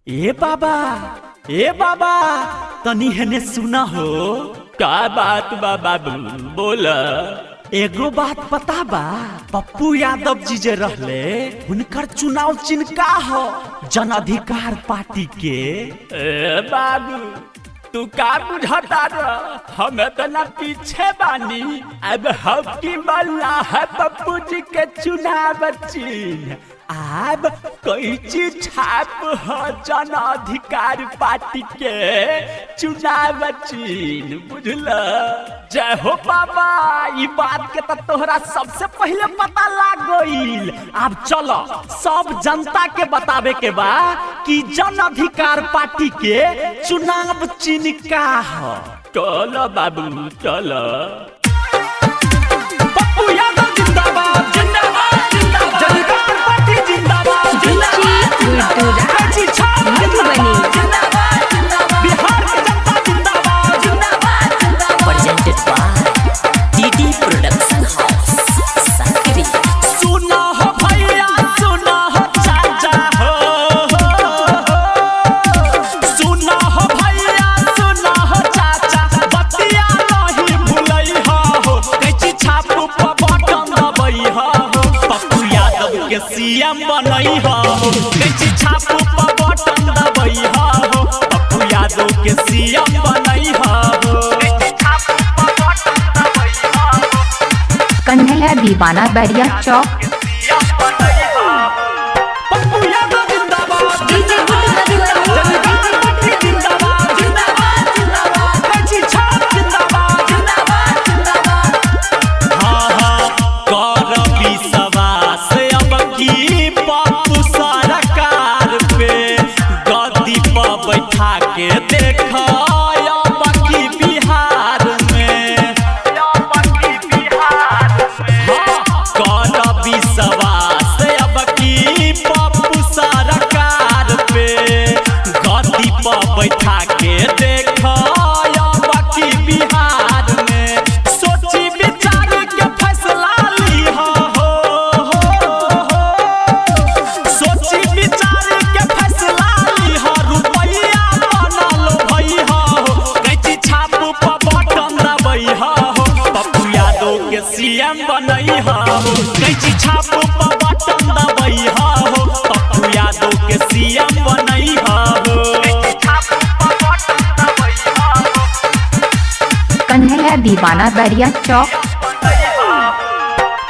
ए बाबा, ए बाबा, तनी हेने सुना हो। का बात बा बाबू, बोल। एगो बात पता बा, पप्पू यादव जी जे रहले हुनकर चुनाव चिन्ह का हो? जन अधिकार पार्टी के। ए बाबू, तू का बुझता रह, हम इतना पीछे बानी। अब हॉकी वाला है पप्पू जी के चुनाव चिन्ह, अब कैची छाप हो जन अधिकार पार्टी के चुनाव चिन्ह, बुझल? जय हो बाबा, ई बात के तो तोहरा सबसे पहले पता लाग गईल। अब चलो सब जनता के बतावे के बा कि जन अधिकार पार्टी के चुनाव चिन्ह का हो। चलो बाबू चलो। पप्पू यादव जिंदाबाद, जिंदाबाद जिंदाबाद, जनता पार्टी जिंदाबाद, डीजे गुड्डू राज कैची छाप मधुबनी। जिंदाबाद जिंदाबाद, बिहार के जनता जिंदाबाद, जिंदाबाद जिंदाबाद। Presented by DD Production House, Sakri. सुना हो भैया, सुना हो चाचा हो, सुना हो भैया, सुना हो चाचा, बतिया नहीं भुलई हो, कैची छाप पर बटन दबई हो, पप्पू यादव के सीएम बनई हो, कैची छाप पर बटन दबई हो, पप्पू यादव के सीएम बनई हो, कैची छाप पर बटन दबई हो। कन्हैया दीवाना बैरिया चौक। पप्पू यादव जिंदाबाद, जनता पार्टी जिंदाबाद, जिंदाबाद जिंदाबाद, कैची छाप जिंदाबाद। जिंदाबाद जिंदाबाद। हाँ हाँ, कर विश्वास अब की पप्पू सरकार पे, गद्दी पर बैठा के देख अब की बिहार में। हाँ, कर विश्वास अब की पप्पू सरकार पे, गद्दी पर बैठा के देख अब की बिहार में। सोची विचार के फैसला लिहा हो, सोची विचार के फैसला लिहा, रुपैया बनल भैया हो, कैची छाप पर बटन दबई हो, पप्पू यादव के सीएम बनई हो, कैची छाप पर बटन दबई हो, पप्पू यादव के सीएम बनई हो, कैची छाप पर बटन दबई हो। कन्हैया दीवाना बैरिया चौक।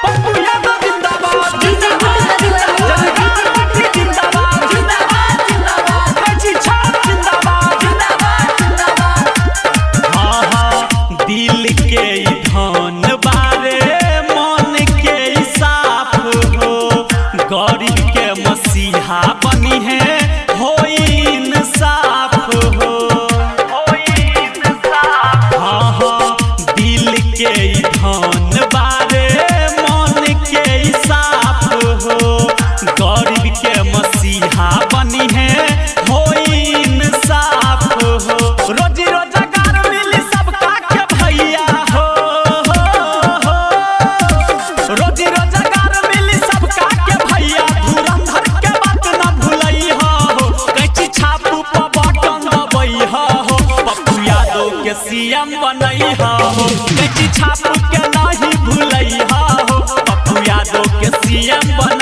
पप्पू यादव जिंदाबाद, जनता पार्टी जिंदाबाद, जिंदाबाद जिंदाबाद, कैची छाप जिंदाबाद। जिंदाबाद जिंदाबाद। हाँ हाँ, दिल के ई धन बारे मन के ई साफ हो, गरीब के मसीहा बनी है, हो इंसाफ हो। हाँ हाँ, दिल के ई धन बारे मन के ई साफ हो, गरीब के मसीहा बनी है, हो इंसाफ हो। रोजी रोजगार मिली सबका के भैया हो, रोजी रोजगार मिली सबका के भैया, धुरंधर के बात न भुलई हो, कैची छाप पर बटन दबई हो, पप्पू यादव के सीएम बनई हो, कैची छाप के नहीं भुलई हो, पप्पू यादव के सीएम बनई।